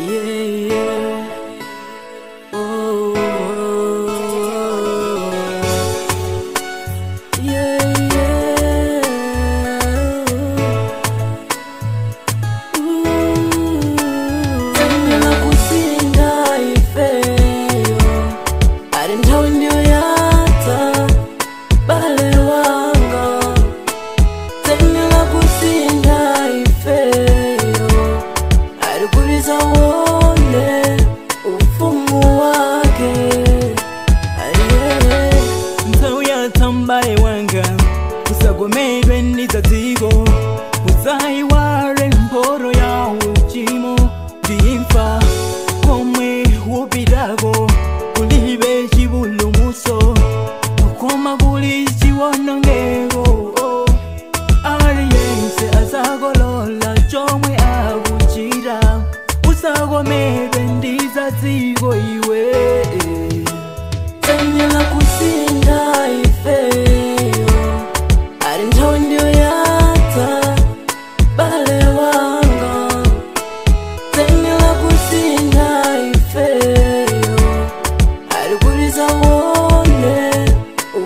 Yeah, yeah. Oh, oh, oh. Yeah, yeah. Ooh. Tengela kusinda ifeyo ari nthawi ndiyo yatha bale wanga. Tengela kusinda ifeyo ari kuliza wone ufumu wake. Aye. Nthawi yatha mbale wanga, usagomedwe ndi dziko, usayiwale mphotho ya uchimo ndi imfa. Komwe upitako kulibe chipulumutso, koma kuli chiwonongeko. Aliyense azakolola chomwe akuchita, usagomedwe ndi dziko iwe. Tengela kusinda ifeyo ari nthawi ndiyo yatha bale wanga. Tengela kusinda ifeyo ari kuliza wone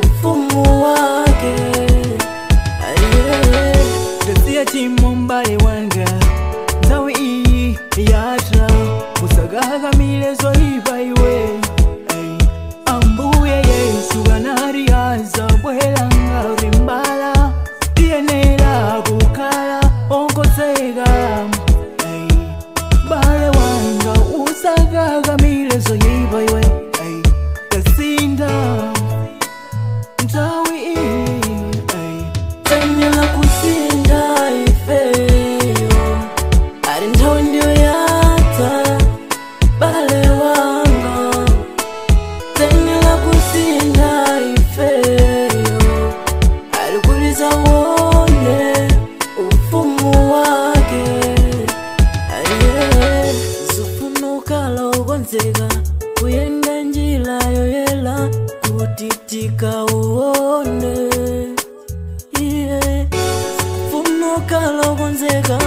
ufumu wake. Aye. Tasiya chimo mbale wanga, nthawi iyi yatha, usakakamile zoyipa iwe. Ey, Ambuye Yesu kanali azabwera ngati mbala, tiyenera kukhala okonzeka. Ey, mbale wanga, usakakamile zoyipa iwe. Ey, tasinda nthawi iyi. Ey. Tengela kusinda ifeyo ari nthawi ndiyo yatha bale wanga. Tengela kusinda ifeyo ari kuliza wone ufumu wake. Aye. Zufunukala ukonzeka kuyenda njira yoyela kuti tikauone. Yeah. Funukala ukonzeka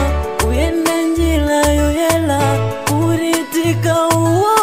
kuyenda njira yoyela kuti tikauone.